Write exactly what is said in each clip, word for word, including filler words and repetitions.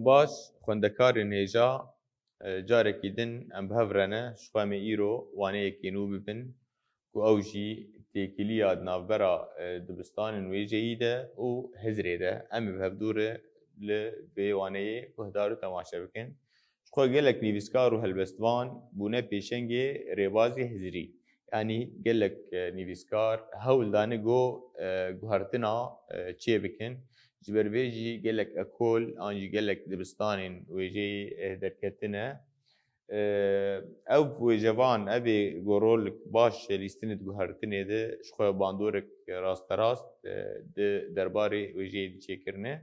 Baş, xwendekarên hêja, e, carekî din em bi hev re ne, ji xwe em ê îro waneyekê nû bibin, ku ew jî têkiliya di navbera, e, dibistanên wêjeyî de û Hizrê de. Em ê bi hevdû re li vê waneyê guhdar û temaşe bikin. Ji xwe gelek nivîskar û helbestvan bûne pêşengê rêbazê Hizrî. Yanî gelek, e, nivîskar hewl dane ku, e, guhertina, e, çê bikin. Ji ber vê jî gelek ekol an jî gelek dibistanên wêjeyê, e, derketine. E, ev wêjevan, ev ê ku rolik baş lîstinê di guhertinê de ji xwe bandorek rasterast, e, di derbarê wêjeyê de çêkirine.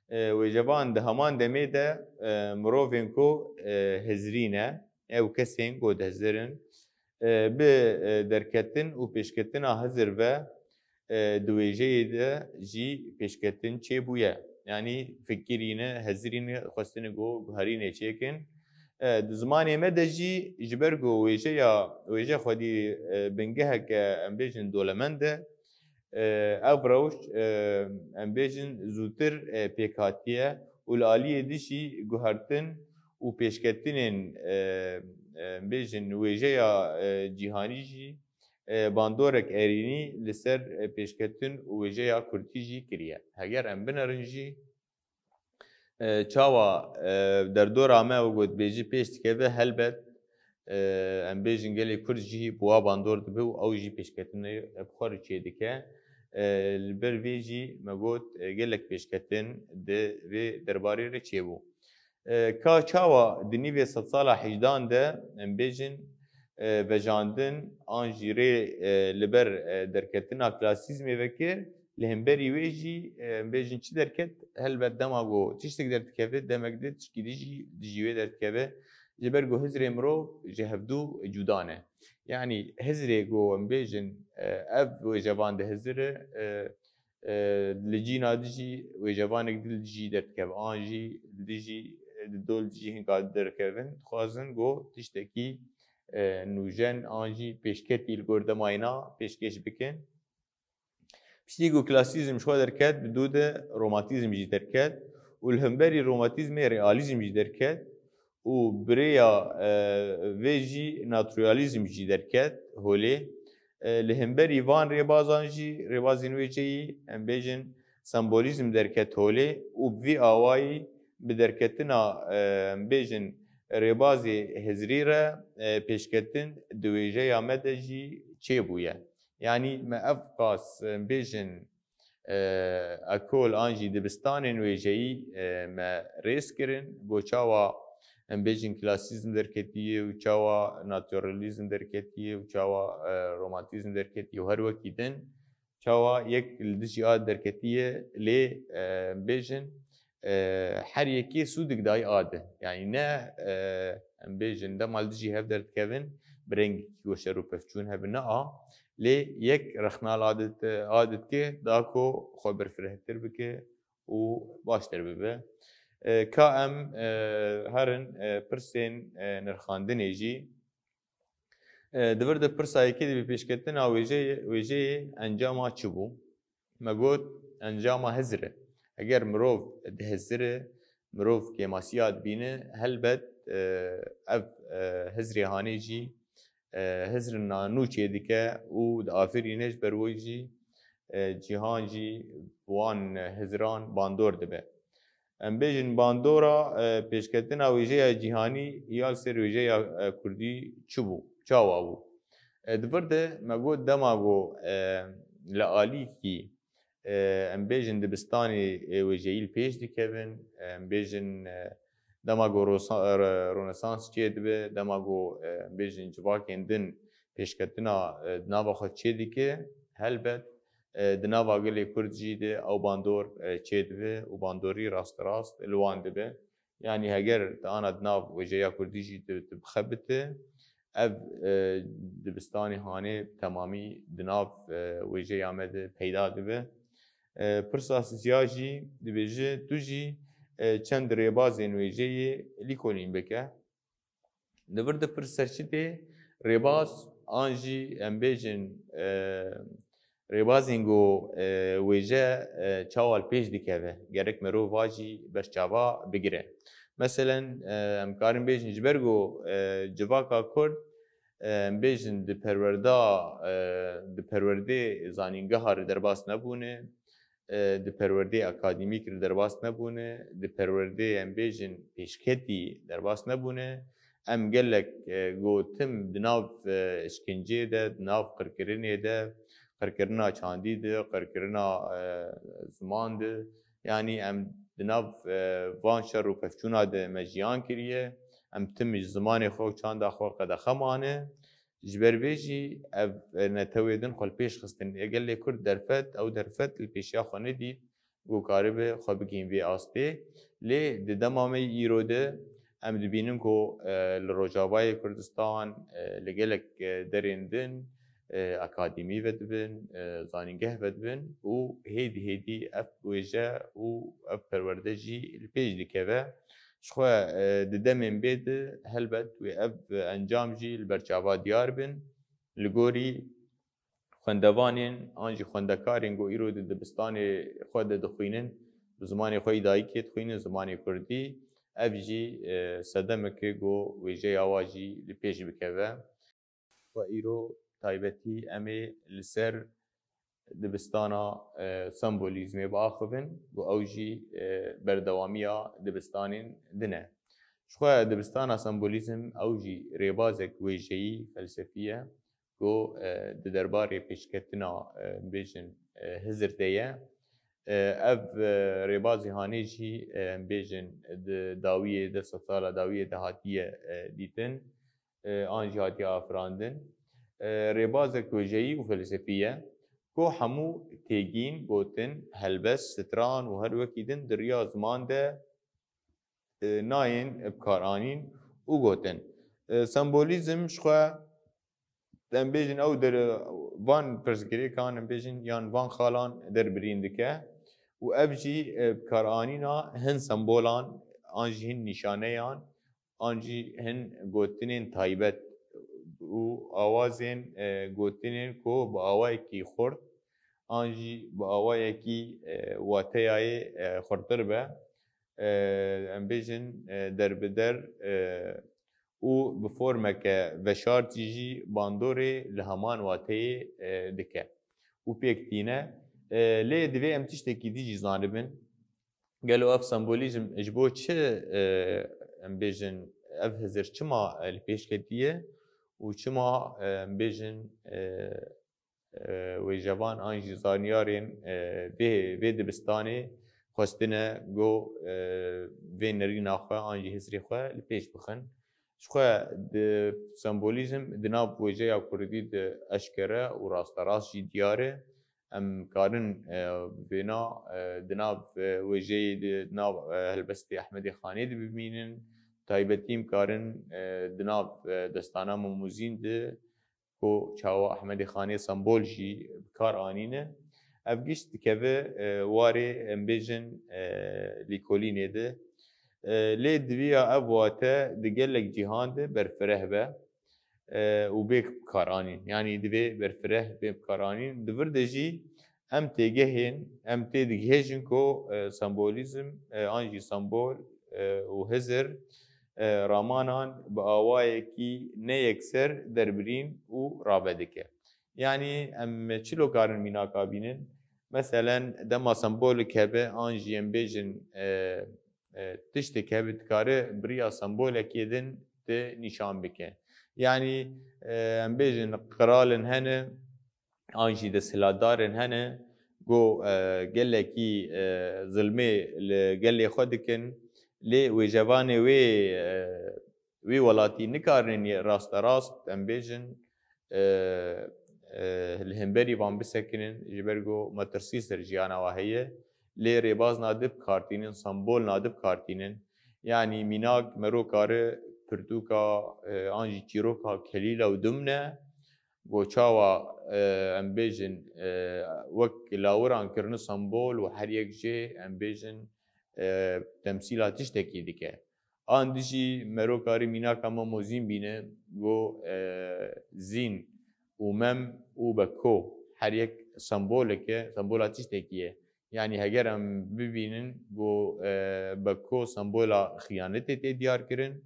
E, wêjevan di heman demê de, e, mirovên ku, e, hizrî ne, ew kesên ku dihizir in, e, bi, e, derketin û pêşketina hizir ve, e, di wêjeyê de jî pêşketin çêbûye. Yanî fikirîne, hizirîne, xwestine ku guherînê çêkin. E, di zimanê me de jî ji ber ku wêjeya, wêje xwedî, e, bingeheke, em bêjin, dolemend e, e, ev rewş, e, em bêjin, zûtir, e, pêk hatiye û li aliyê din jî guhertin û pêşketinên, e, e, em bêjin, wêjeya, e, cîhanî jî, e, bandorek erênî li ser, e, pêşketin û wêjeya kurdî jî kiriye. Heger em binerin jî, e, çawa, e, derdora me, wek dibêjî, pêş dikeve, helbet, e, em bêjin, gelê kurd jî bi wa bandor dibe û ew jî pêşketinê bi xwe re çêdike. E, li ber vê jî me got, e, gelek pêşketin di vê derbarê re çêbû. E, ka çawa di nîvê sedsala hejdan de, em bêjin, e, vejandin an jî rê, e, li ber, e, derketina klasîzmê vekir, li hemberî wê jî, e, em bêjin çi derket, helbet dema ku tiştek derdikeve, demek di tişkî dijî, dijî wê derdikeve, ji ber ku hizrê mirov ji hevdû cuda ne. Yanî hizrê ku em bêjin, e, ev wêjevan dihizire, e, e, li cîna dijî wêjevanek di li dijî derdikeve, an jî li dijî, e, di dol dijî hinka derkevin, dixwazin ku tiştekî, e, nûjen an jî pêşketî li gor demayna pêşkêş bikin. Piştî ku klasîzm ji xwe derket, bi dû de romantîzm jî derket û li hemberî romantîzmê realîzm jî derket û bi rêya, e, vê jî naturalîzm jî derket holê. E, li hemberî van rêbazan jî, rêbazên wêjeyî, em bêjin, sembolîzm derket holê û bi vî awayî bi derketina, e, em bêjin, rêbazê hizrî re, e, pêşketin di wêjeya me de jî çêbûye. Yanî me ev qas, em bêjin, e, ekol an jî dibistanên wêjeyî, e, me rêz kirin, ku çawa, em bêjin, klasîzm derketiye û çawa naturalîzm derketiye û çawa, e, romantîzm derketiye û her wekî din çawa yek li dijî a derketiye, lê, e, em bêjin, e, her yekê sûdek dayî a di. Yanî ne, e, em bêjin, dema li dijî hev derdikevin, bi rengekî ku şer û pevçûn hebin, ne a, lê yek rexna li a di, a di dike, da ku xwe berfirehtir bike û baştir bibe. E, ka em, e, herin, e, pirsên, e, nirxandinê jî, e, di vir de pirsa yekê de bi pêşketina wêjeyê, wêjeyê encama çi bû? Me got, encama hizir e. Eger mirov dihizire, mirov kêmasiya dibîne, helbet, e, ev, e, hizrê hanê jî, e, hizrina nû çêdike û diafirîne, ji ber wê jî, e, cîhan jî bi wan hizran bandor dibe. Em bêjin bandora, e, pêşketina wêjeya cîhanî ya li ser wêjeya, e, kurdî çi bû? Çawa bû? E, di vir de me got dema ku, e, li alîkî, e, em bêjin dibistanê, e, wêjeyî li pêş dikevin, e, em bêjin, e, dema ku rosa-, e, ronesans çêdibe, dema ku, e, em bêjin civakên din pêşketina, e, di nava xwe çêdike, helbet, e, di nava gelê kurd jî de ew bandor, e, çêdibe û bandorî rasterast li wan dibe. Yanî heger tu ana di nav wêjeya kurdî jî tu, tu bixebite, ev, e, dibistanê hanê bi temamî di nav, e, wêjeya me de peyda dibe. E, pirsa sisiya jî dibêje, tu jî, e, çend rêbazên wêjeyê lîkolîn bike. Di vir de pirs ser çi tê? Rêbaz an jî em bêjin, e, Rêbazên ku, e, wêje, e, çawa li pêş dikeve, gerek merov va jî berçava bigire. Meselen, e, em karin bêjin ji ber ku, e, civaka Kurd, e, em bêjin di perwerda, e, di perwerdê zanîngeha re derbas nebûne, e, di perwerdê akademîk re derbas nebûne, di perwerdê em bêjin pêşketî derbas nebûne. Em gelek, e, gotim di nav, e, işkenceyê de, di nav qirkirinê de, qirkirina çandî de, qirkirina, e, ziman de, yanî em di nav, e, van şer û pevçûna de me jiyan kiriye. Em tim ji zimanê xwe û çanda xwe qedexe mane. Ji ber vê jî ev, e, netewê din xwe li pêş xistin. Gelê Kurd derfet, ew derfet li pêşiya xwe nedît. Ku karibe xwe bigihîn vê astê. Lê di dema me yî îro de em dibînin ku, e, li Rojavayê Kurdistan, e, li gelek, e, derên din, e, akademî vedibin, e, zanîngeh vedibin û hêdî hêdî ev wêje û ev perwerde jî li pêş dikeve. Ji xwe, e, di demên bê de helbet wê ev encam jî li ber çava diyar bin. Li gorî xwendevanên an jî xwendekarên ku îro di dibistanê xwe de dixwînin, bi zimanê xwe yî dayikê dixwînin, zimanê kurdî, ev jî, e, sedemeke ku wêjeya wa jî li pêş bikeve. Xwe îro taybetî em ê li ser dibistana, e, sembolîzmê biaxivin, ku ew jî, e, berdewamiya dibistanên din e. Ji xwe dibistana sembolîzm ew jî rêbazek wêjeyî, felsefî ye. Ku, e, di derbarê pêşketina, e, bêjin, e, Hizir de ye. E, ev, e, rêbazê hanê jî, e, em bêjin di dawiyê de, sedsala dawiyê de hatiye, e, dîtin, e, an jî hatiye afirandin. E, rêbazek wêjeyî û felsefî ye ku hemû têgîn, gotin, helbest, stran û her wekî din di riya ziman de, e, nayên bikaranîn û gotin. E, sembolîzm ji xwe em bêjin ew der, van pirsgirêkan em bêjin yan van xalan derbirîn dike û ev jî, e, bikaranîna hin sembolan an jî hin nîşaneyan an jî hin gotinên taybet û awazên, e, gotinên ku bi awayekî xurt an jî bi awayekî, e, wateyayê, e, xurtir be, e, em bêjin, e, derbider, e, û bi formeke veşartî jî bandorê li heman wateyê, e, dike û pêk tîne. E, lê divê em tiştekî dî jî zanibin. Gelo ev sembolîzm ji bo çi, e, em bêjin, ev Hizir çima, e, li pêş ketiye û çima, e, em bêjin, e, e, wêjevan an jî zanyarên, e, vê, vê dibistanê xwestine ku, e, vê nerîna xwe an jî Hizirê xwe li pêş bixin. Ji xwe di sembolîzm di nav wêjeya kurdî de eşkere û rasterast jî diyar e. Em karin, e, vêna, e, di nav, e, wêjeyê de, di nav, e, helbestê Ehmedê Xanê de bibînin. Taybetî em karin, e, di nav, e, destana Mem û Zîn de ku çawa Ehmedê Xanê sembol jî bi kar anîne. Ev giş dikeve, e, warê, em bêjin, e, lîkolînê de. E, lê divê ya ev wate di gelek cîhan de berfireh be, e, û bê bi kar anîn. Yanî divê berfireh bê bi kar anîn. Di vir de jî em têgehên, em tê digihêjin ku, e, sembolîzm, e, an jî sembol, e, û Hizir, e, ramanan bi awayekî ne yekser derbirîn û rave dike. Yanî em çilo karin mînaka bînin? Meselen, dema sembolik hebe an jî em bêjin, e, e, tiştek hebe dikare bi riya sembolekê din te nîşan bike. Yanî, e, em bêjin qiralin hene, an jî desthilatdarên hene, ku, e, gelekî, e, zilmê li gelê xwe dikin, lê wêjevanê wê, e, wê welatî nikarin yê rasterast, em bêjin, e, e, li hemberî van bisekinin, ji ber ku metirsî ser jiyana we heye, lê rêbaz nadib kartînin, sembol nadib kartînin. Yanî mînak mero kare pirtûka, e, an jî çîroka Kelîla û Dumne, ku çawa, e, em bêjin, e, wek lawiran kirine sembol û her yek jê, em bêjin, e, temsîla tiştekî dike. An dijî mero karî mînaka Mem û Zîn bîne, ku, e, Zîn û Mem û Beko her yek sembolek e, sembola tiştekî ye. Yanî heger em bibînin ku, e, Beko sembola xiyanetê tê diyar kirin,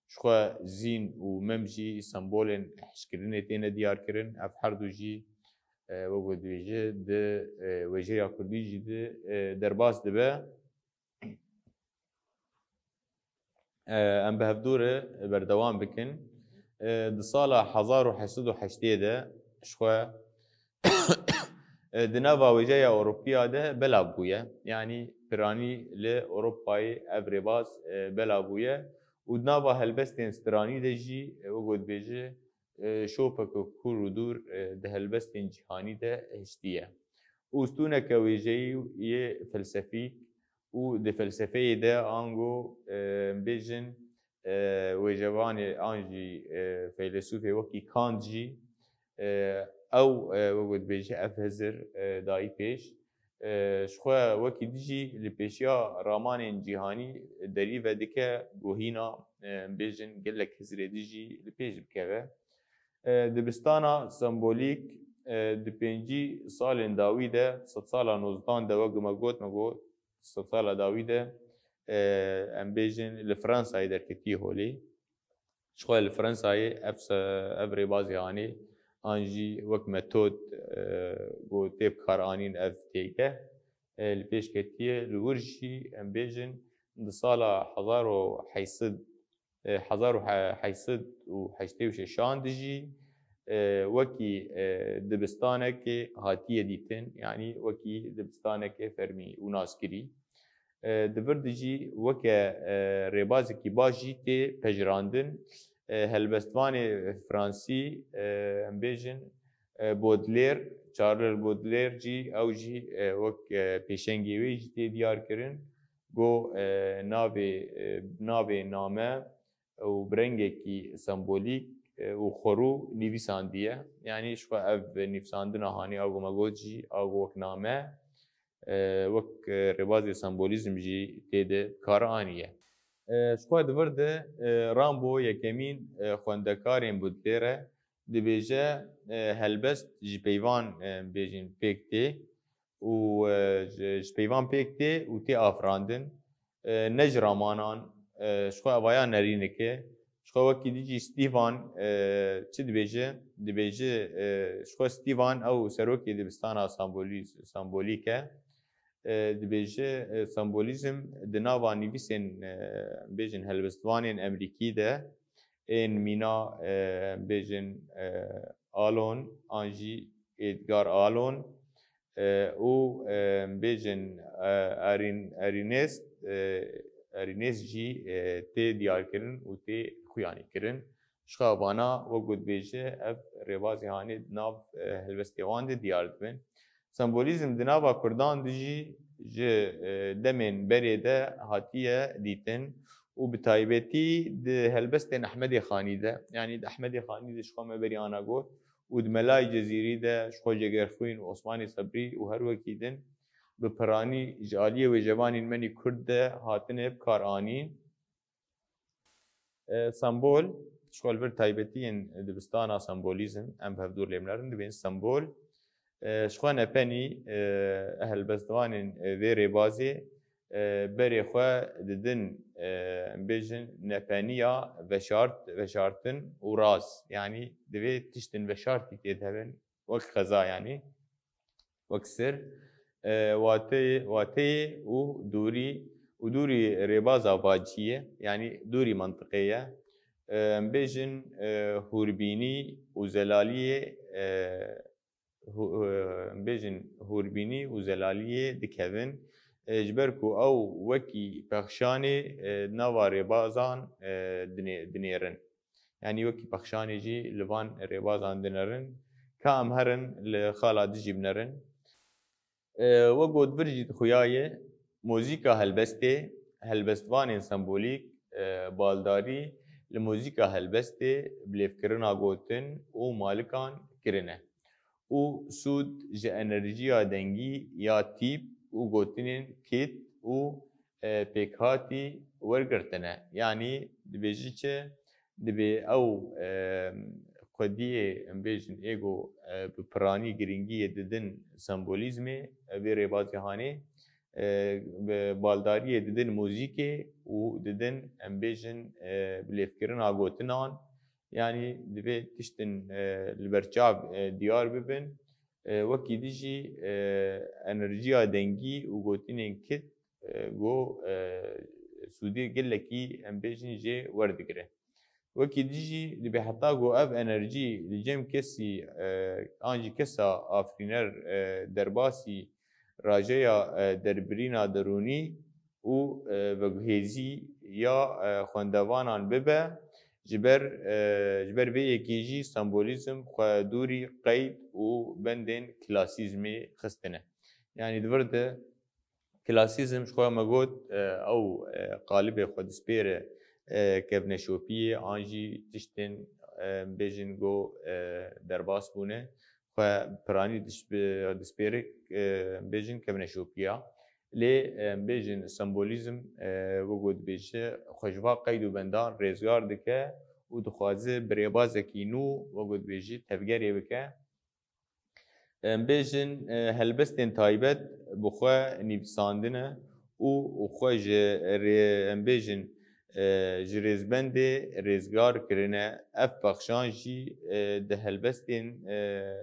jixwe Zîn û Mem jî sembolên hişkirinê têne diyar kirin. Ev her du jî, e, wek ku dibêje, di, e, wêjeya kurdî jî di, e, derbas dibe. E, em bi hevdû re berdewam bikin. E, di sala hezar û heşt sed û heştê de jixwe e, di nava wêjeya Ewropiya de belav bûye. Yanî piranî li Ewropayê ev rêbaz, e, belav bûye û di nava helbestên stranî de jî, e, wek ku dibêje, e, şopeke kûr û dûr, e, di helbestên cîhanî de hiştiye. Û stûneke wêjeyî yê felsefîk û di felsefeyê de ango, e, bêjin, e, wêjevanê an jî, e, feylesûfê wekî Kant jî, e, ew, e, wek ku dibêje, ev hizir, e, dayî pêş. E, jixwe wekî dijî li pêşiya ramanên cîhanî derî vedike ku hîna, e, bêjin gelek hizirê dijî li pêş bikeve. E, dibistana sembolîk, e, di pêncî salên dawî de, sedsala nozdan de, wek me got, me got, sedsala dawî de, e, em bêjin li Fransayê derketiye holê. Jixwe li Fransayê ev se-, ev rêbazê hanê an jî wek metod, e, ku tê bikaranîn ev têgeh, e, li pêş ketiye. Li wir jî em bêjin di sala hezar û heyt sed, e, hezar û heyt sed û heştê û şeşan de jî, e, wekî, e, dibistanekê hatiye dîtin, yanî wekî dibistanekê fermî û naskirî. E, di vir de jî weke, e, rêbazekî baş jî tê pejirandin. E, helbestvanê fransî, e, em bêjin, e, Baudelaire, Charles Baudelaire jî, ew jî, e, wek, e, pêşengê wê jî tê diyar kirin. Go, e, navê, e, navê name û bi rengekî sembolîk, e, û xwerû nivîsandiye. Yanî jixwe ev nivîsandina hanê, a ku me got jî, a ku wek name, e, wek, e, rêbazê sembolîzm jî tê de kar aniye. E, jixwe di vir de, e, Rimbaud yekemîn, e, xwendekarên Baudelaire e, dibêje, e, helbest ji peyvan, e, bêjin pêk tê û, e, ji, ji peyvan pêk tê û tê afirandin. E, ne ji ramanan, e, jixwe evaya nerînike. Jixwe wekî dijî Stîvan, e, çi dibêje? Dibêje, e, jixwe Stîvan ew serokê dibistana sembolî-, sembolîk e. E, dibêje, e, sembolîzm di nava nivîsên, e, bêjin helbestvanên Emerîkî de ên mîna, e, bêjin, e, Alon an jî Edgar Alon, e, û, e, bêjin, e, Erin-, Erinest, e, Erinest jî, e, tê diyarkirin û tê xuyanîkirin. Jixwe vana, wek ku dibêje, ev rêbazê hanê di nav, e, helbestê wan de diyar dibin. Sembolîzm di nava Kurdan de jî ji, e, demên berê de hatiye dîtin û bi taybetî di helbestên Ehmedê Xanî de, yanî di Ehmedê Xanî de jixwe me berî ana got û di Melayê Cezîrî de jixwe Cegerxwîn û Osmanê Sebrî û her wekî din bi piranî ji aliyê wêjevanên me nî Kurd de hatine bi kar anîn. E, sembol, ji xwe li vir taybetiyên dibistana sembolîzm, em bi hevdûr lê binerin, dibên sembol, e, ji xwe nepenî, e, helbestvanên, e, vê rêbazê, e, berê xwe didin, e, em bêjin nepeniya veşart, veşartin û raz. Yanî divê tiştin veşartî tê de hebin, wek xeza yanî. Wek sir, e, wateyê, wateyê û dûrî û dûrî rêbaza vacî ye, yanî dûrî mentiqê ye. E, em bêjin, e, hûrbînî û zelaliyê, e, hû-, e, em bêjin hûrbînî û zelaliyê dikevin, e, ji ber ku ew wekî pexşanê, e, nava rêbazan, e, dinê-, dinêrin. Yanî wekî pexşanê jî li van rêbazan dinerin. Ka em herin li xala dijî binerin. E, wek got vir jî dixuyaye, muzîka helbestê, helbestvanên sembolîk, e, baldarî li muzîka helbestê, bilêvkirina gotin û malikan kirine. Û sûd ji enerjiya dengî ya tîp û gotinên kit û, e, pêkhatî wergirtine. Yanî dibêjî çi? Dibê ew, e, xwediyê, em bêjin, ê ku, e, bi piranî giringiyê didin sembolîzmê, e, vê rêbazê hanê, e, bi baldariyê didin muzîkê û didin, em bêjin, e, bilêvkirina gotinan, yanî divê tiştin, e, li ber çav, e, diyar bibin. E, wekî din jî, e, enerjiya dengî û gotinên kit, e, ku, e, sûdê gelekî, em bêjin, jê werdigire. Wekî din jî dibê heta ku ev enerjî li cem kesî, e, an jî kesa afirîner, e, derbasî rajeya, e, derbirîna derûnî û, e, veguhêzî ya, e, xwendevanan bibe, ji ber, e, ji ber vê yekê jî sembolîzm xwe dûrî qeyd û bendên klasîzmê xistine. Yanî di vir de klasîzm ji xwe me got, e, ew, e, qalibê xwe dispêre, e, kevneşopiyê an jî tiştên, e, bêjin ku, e, derbas bûne, xwe piranî diş-, bi-, dispêre, e, bêjin kevneşopiya. Lê, e, bêjin sembolîzm, e, wek ku dibêje, xwe ji va qeyd û bendan rêzgar dike û dixwaze bi rêbazekî nû, wek ku dibêje, tevgerê bike. Em bêjin, e, helbestên taybet bi xwe nivîsandine û xwe ji rê-, em bêjin, e, ji rêzbendê rêzgar kirine. Ev pexşan jî, e, di helbestên, e,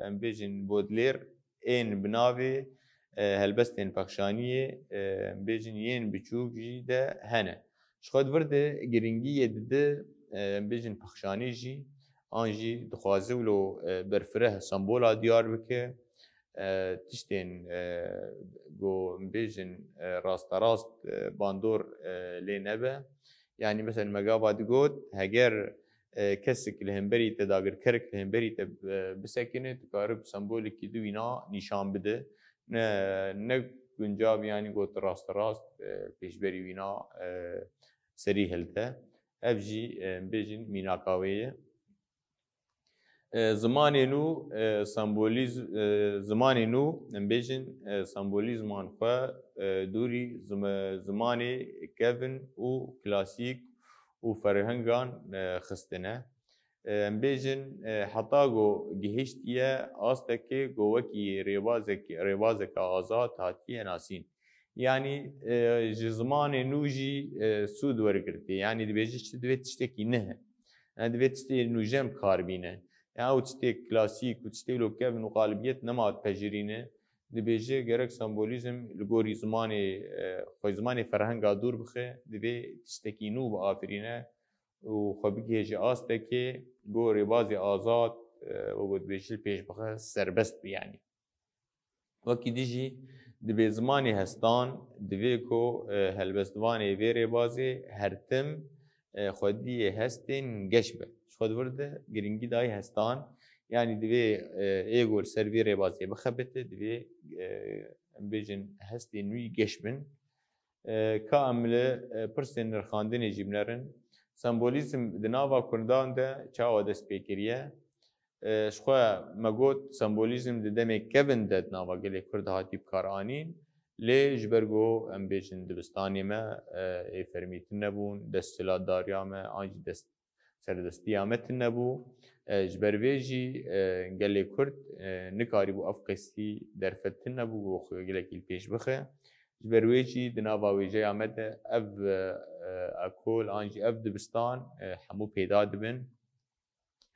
em bêjin Baudelaire ên bi navê, e, helbestên pexşaniyê, e, em bêjin yên biçûk jî de hene. Ji xwe di vir de giringiyê dide, e, em bêjin pexşanî jî, an jî dixwaze wilo, e, berfireh sembola diyar bike, e, tiştên, e, ku em bêjin, e, rasterast, e, bandor, e, lê nebe. Yanî mesela me gava digot, heger, e, kesek li hemberî te, dagirkerek li hemberî te, e, bisekine, dikare bi sembolekî di wîna nîşan bide. Ne, ne guncav, yanî got rasterast, e, pêşberî wîna, e, serî hilde. Ev jî, e, em bêjin mînaka wê ye. E, zimanê nû, e, sembolîz-, e, zimanê nû, em bêjin, e, sembolîzman xwe, e, dûrî zim-, zimanê kevin û klasîk û ferhengan, e, xistine. E, em bêjin, e, heta ku gihiştiye astekê ku wekî rêbazek-, rêbazeke azad hatiye nasîn. Yanî, e, ji zimanê nû jî, e, sûd wergirtî. Yanî dibêje çi divê tiştekî nihe. Yanî divê tiştê nûjen bi kar bîne. Ya ew tiştê klasîk û tiştê wilo kevn û qalibiyet nema dipejirîne. Dibêje gerek sembolîzm li gorî zimanê, e, xwe zimanê ferhenga dûr bixe, divê tiştekî nû biafirîne û xwe bigihêje astekê ku rêbazê azad, e, wek dibêje li pêş bixe, serbest bi yanî. Wekî din jî dibê zimanê hestan, divê ku, e, helbestvanê vê rêbazê her tim, e, xwediyê hestên geş be. Ji xwe di vir de giringî dayî hestan, yanî divê, e, ê ku li ser vê rêbazê bixebite, divê, e, em bêjin hestên wî geş bin. E, ka em li, e, pirsên nirxandinê jî binerin. Sembolîzm di nava Kurdan de çawa dest pê kiriye? E, ji xwe me got, sembolîzm di demê kevin de di nava gelê Kurd hatî bi kar anîn, lê ji ber ku em bêjin dibistanê me, e, ê fermî tune bûn, desthilatdariya me an jî dest-, serdestiya me tune bû. E, ji ber vê jî, e, gelê Kurd, e, nikarîbû ev qesî derfet tune bû, ku xwe gelekî li pêş bixe. Ji ber wê jî di nava wêjeya me de ev, e, e, ekol an jî ev dibistan, e, hemû pêda dibin.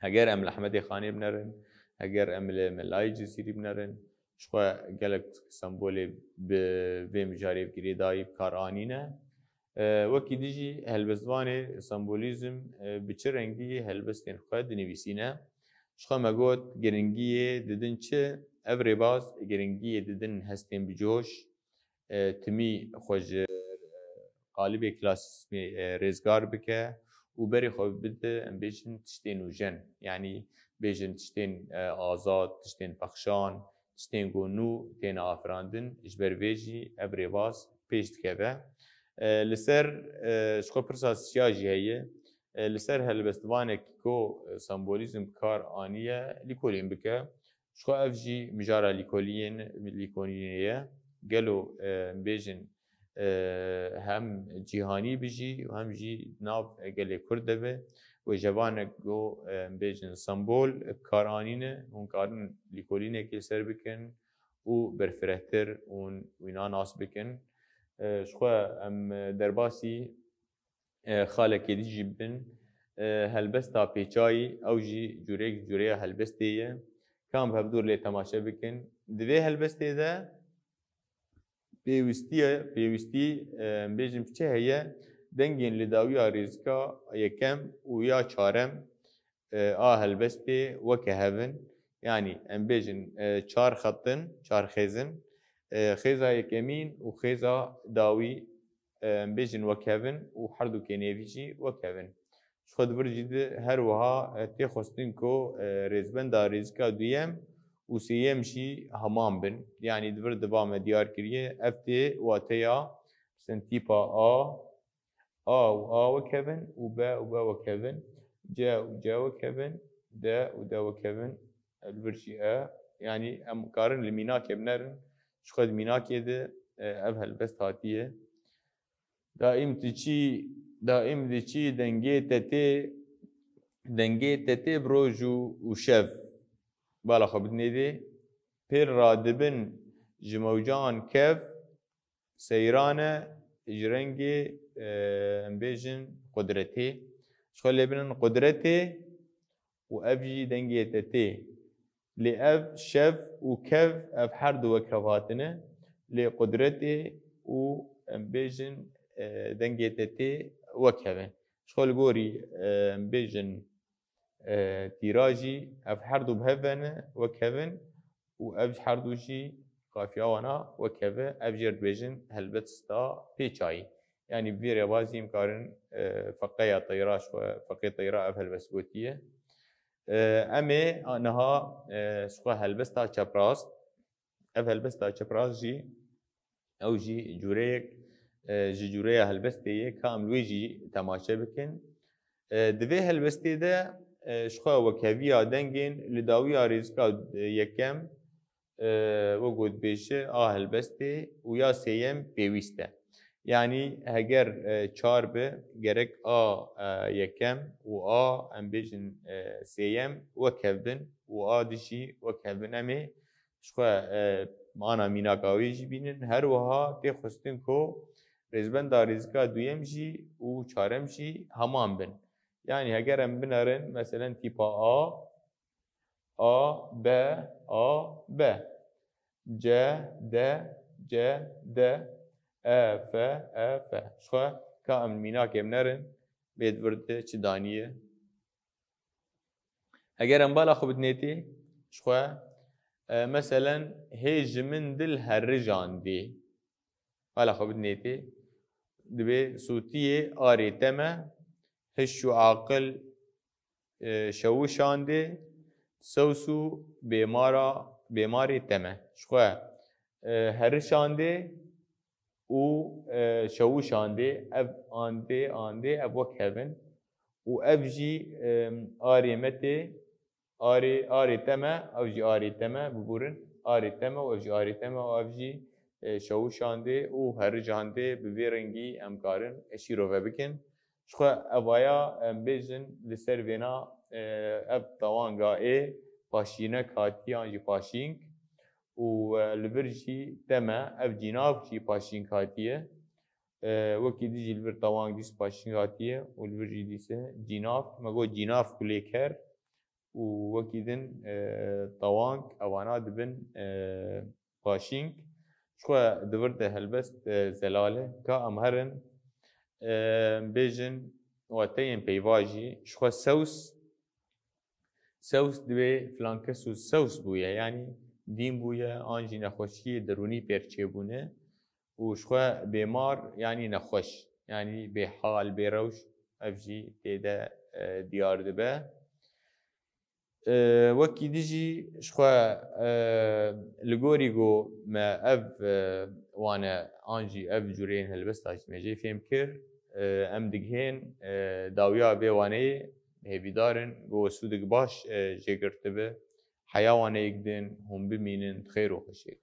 Heger em li Hemedê Xanê binerin, heger em li Melayê Cizîrî binerin, ji xwe gelek sembolê bi vê mijarê bi girêdayî bi kar anîne. E, wekî din jî helbestvanê sembolîzm, e, bi çi rengî helbestên xwe dinivîsîne? Ji xwe me got, giringiyê didin çi? Ev rêbaz giringiyê didin hestên bi coş, e, timî xwe ji, e, qalibê klasîzmê, e, rêzgar bike û berê xwe bide, em bêjin, tiştê nûjen. Yanî bêjin tiştên, e, azad, tiştên pexşan, tiştên ku nû têne afirandin, ji ber vê jî ev rêbaz pêş dikeve. E, li ser, e, ji xwe pirsa siya jî heye. E, li ser helbestvanekî ku, e, sembolîzm bi kar aniye, lîkolîn bike. Ji xwe ev jî mijara lîkoliyên, lîkolînê ye. Gelo, e, em bêjin, e, hem cîhanî bi jî û hem jî nav gelê Kurd de be. wêjevanek go, e, em bêjin sembol, e, bi kar anîne, hûn karin lîkolînekê li ser bikin û berfirehtir hûn wîna nas bikin. E, ji xwe em, e, derbasî, e, xalekê din jî bibin. E, helbesta pêçayî, ew jî cûreyek ji cûreya helbestê ye. Ka em bi hevdû lê temaşe bikin. Di vê helbestê de pêwîstiye, pêwîstî, e, em bêjin çi heye? Dengên li dawiya rêzika yekem û ya çarem, e, a helbestê weke hev in. Yanî em bêjin, e, çar xet in, çar xêz in. E, xêza yekemîn û xêza dawî, e, em bêjin wek hev in û herdûkê nêvî jî wek hev in. Ji xwe di vir jî de her wiha, e, tê xwestin ku, e, rêzbenda rêzika duyem û sêyem jî heman bin. Yanî di vir de va me diyar kiriye, ev tê wateya, mesela tîpa A, A û A wek hev in û B û B wek hev in, C û C wek hev in, D û D wek hev in, li vir jî E. Yanî em karin li mînakê binerin, ji xwe di mînakê de, e, ev helbest hatiye. Daîm diçî, daîm diçî dengê tetê, dengê tetê bi roj û, û şev. Bala xwe bidinê dê. Pêl radibin ji mewcan kev, seyran e ji rengê, e, em bêjin qudretê. Ji xwe lê binin qudretê û ev jî dengê tetê. Lê ev şev û kev, ev her du wek hev hatine. Lê qudretê û em bêjin, e, dengê tetê wek hev in. Ji xwe li gorî, e, em bêjin, e, tîra jî ev her du bi hev ve ne, wek hev in û ev her du jî qafiya wana wek hev e. Ev jê re dibêjin helbesta pêçayî. Yanî bi vê rêbazî em karin, e, feqeya teyra ji xwe, feqê teyra ev helbest gotiye. E, em ê niha, e, ji xwe helbesta çeprast, ev helbesta çeprast jî, ew jî cûreyek, e, ji cûreya helbestê ye, ka em li wê jî temaşe bikin. E, di vê helbestê de, e, ji xwe wekheviya dengên li dawiya rêzika, e, yekem, e, wek ku dibêje, a helbestê û ya sêyem pêwîst e. Yanî heger, e, çar be, gerek a, e, yekem û a, em bêjin, e, sêyem wek hev bin û a du jî wek hev bin. Em ê ji xwe, e, mana mînaka wê jî bînin. Her wiha tê xwestin ku rêzbenda rêzika duyem jî û çarem jî heman bin. Yanî heger em binerin, meselen tîpa A, A, B, A, B. C, D, C, D, E, F, E, F. Ji xwe ka em mînakê binerin, bê di vir de çi daniye. Heger em bala xwe bidinê tê, ji xwe, e, meselen, hê ji min dil herijandî. Bala xwe bidinê tê, dibê sotiyê arê te me, hiş û aqil, e, şewişandê, sews û bêmara, bêmarê te me. Ji xwe, e, herişandê û, e, şewişandê, ev andê, andê, ev wek hev in. Û ev jî, e, arê me tê, arê, arê te me, ev jî arê te me, biborin, arê te me û ev jî arê te me û ev jî, e, şewişandê û herijandê. Bi vê rengî em karin, e, şîrove bikin. Ji xwe evaya em bêjin li ser vêna, e, ev tawanga ê paşînek hatiye an jî paşînk û, e, li vir jî te me ev cînav jî paşînk hatiye. E, wekî din jî li vir tawang dîs paşînk hatiye û li vir jî dîse cînav. Me got cînav kulêker û wekî din, e, tawang, evana dibin, e, paşînk. Ji xwe di vir de helbest, e, zelal e. Ka em herin, e, bêjin wateyên peyva jî. Ji xwe sews, sews dibê filan kes û sews bûye. Yanî dîn bûye, an jî nexweşiyê derûnî pêr çêbûne. Û ji xwe bêmar, yanî nexweş, yanî bêhal, bêrewş, ev jî tê de, e, diyar dibe. E, wekî din jî ji xwe, e, li gorî ku me ev, e, wane an jî ev cûreyên helbesta jî me jê fêm kir. E, em digihên, e, dawiya vê waneyê, hêvîdar in ku we sûdek baş, e, jê girtibe. Heya waneyek din hûn bimînin di xêr û xweşiyê.